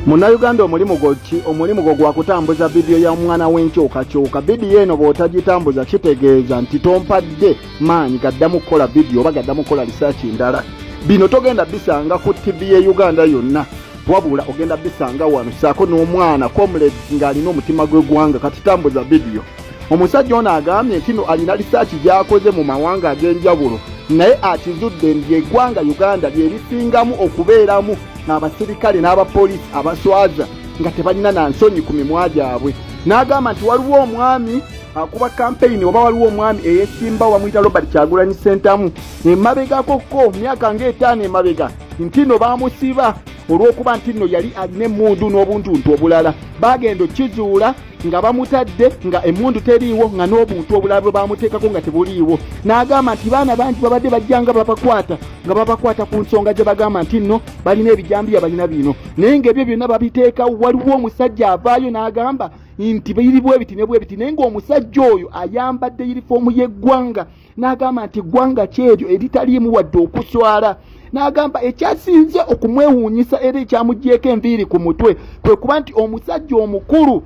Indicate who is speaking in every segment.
Speaker 1: Munnayuganda, omulimu gwo ki? Omulimu gwo gwa kutambuza vidiyo ya mwana w'enkyukakyuka. Vidiyo eno bw'otagitambuza, kitegeeza nti tompadde maanyi gaddamu kukola vidiyo oba gaddamu kukola research ndala. Bino togenda bisanga ku TV ye Uganda yonna, wabula ogenda bisanga wano, saako n'omwana comrade ng'alina omutima gw'eggwanga. Kati tambuza vidiyo. Omusajja ono agambye nti no alina research gy'akoze mu mawanga ag'enjawulo, naye akizudde nti eggwanga Uganda lye lisingamu okubeeramu abasirikale n'abapoliisi abaswaza nga tebalina na nsonyi ku mimwa gyabwe. N'agamba nti waliwo omwami akuba kampeyini, oba waliwo omwami eyesimbawo bamuyita Robert Kyagulanyi Sentamu, emabegakokko myaka ng'etaano emabega, nti no bamusiba olw'okuba nti nno yali alina emmundu n'obuntuntu obulala. Bagenda okukizuula nga bamutadde nga emmundu teriiwo, nga n'obuntu obulala bwe bamuteekako nga tebuliiwo. N'agamba nti baana bangi babadde bajja nga babakwata, nga babakwata ku nsonga gye bagamba nti nno balina ebijambiya, balina bino, naye ng'ebyo byonna babiteekawo. Waliwo omusajja avaayo n'agamba nti biri bwe biti ne bwe biti, naye ng'omusajja oyo ayambadde yirifoomu y'eggwanga. N'agamba nti ggwanga kyeryo eritaliimu wadde okuswala. N'agamba ekyasinze okumwewuunyisa era ekyamugyeko enviiri ku mutwe kwe kuba nti omusajja omukulu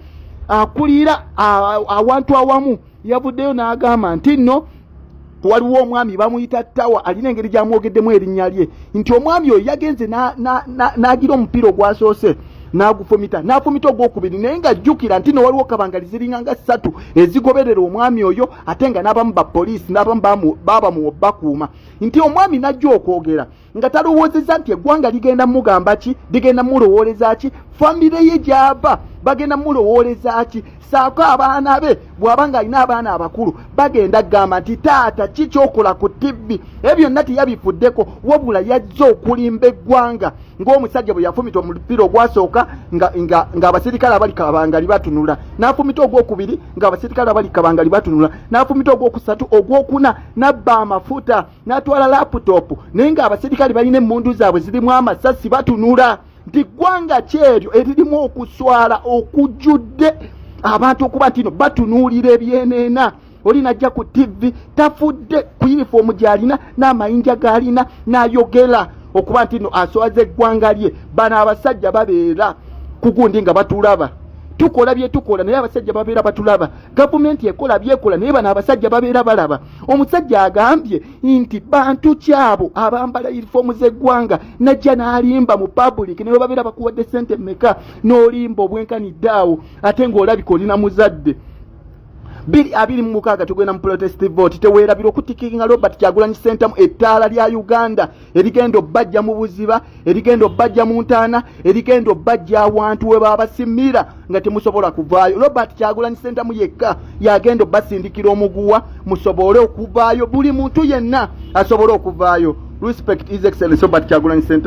Speaker 1: akulira awantu awamu yavuddeyo n'agamba nti nno waliwo omwami bamuyita Tawa, alina engeri gyamwogeddemu erinnya lye, nti omwami oyo yagenze n'agira omupiira ogwasoose n'agufumita, n'afumita ogwokubiri, naye ng'ajjukira nti no waliwo kabangali ziringa nga ssatu ezigoberera omwami oyo, ate nga n'abamu bapoliisi n'abamu babamuwa bakuuma, nti omwami n'ajja okwogera nga talowoozezza nti eggwanga ligenda mugamba ki, ligenda mulowooleza ki, famire ye gy'ava bagenda mulowooleza ki, saako abaana be bw'aba ng'alina abaana abakulu bagenda kugamba nti taata ki kyokola ku TV. Ebyo byonna teyabifuddeko, wabula yazze okulimba eggwanga ng'omusajja bwe yafumita omupiira ogwasooka ng'abasirikale abali kabangali batunula, n'afumita ogwokubiri ng'abasirikale abali kabangali batunula, n'afumita ogwokusatu, ogwokuna, n'abba amafuta, n'atwala laptop, naye ng'abasirikale balina emmundu zaabwe zirimu amasasi batunula. Nti ggwanga kyeryo eririmu okuswala okujjudde abantu okuba nti no batunuulira ebyeneena. Oli najja ku TV, tafudde ku yunifoomu gy'alina n'amayinja g'alina, n'ayogera okuba nti no aswaza eggwanga lye. Bano abasajja babeera ku gundi nga batulaba tukola bye tukola, naye abasajja babeera batulaba. Gavumenti ekola byekola, naye bano abasajja babeera balaba. Omusajja agambye nti bantu kyabo abambala yunifoomu z'eggwanga, najja n'alimba mu public, naye babeera bakuwadde sente mmeka n'olimba obwenkanidde awo, ate ng'olabika olina muzadde. 2026 tugenda mu protest vote. Teweerabira okutikinga Robert Kyagulanyi Sentamu, ettaala lya Uganda erigenda obbajja mu buziba, erigenda obbajja mu ntaana, erigenda obbajja awantu we babasimira nga temusobola kuvaayo. Robert Kyagulanyi Sentamu yekka yagenda obbasindikira omuguwa musobole okuvaayo, buli muntu yenna asobole okuvaayo. Respect His Excellence Robert Kyagulanyi Sentamu.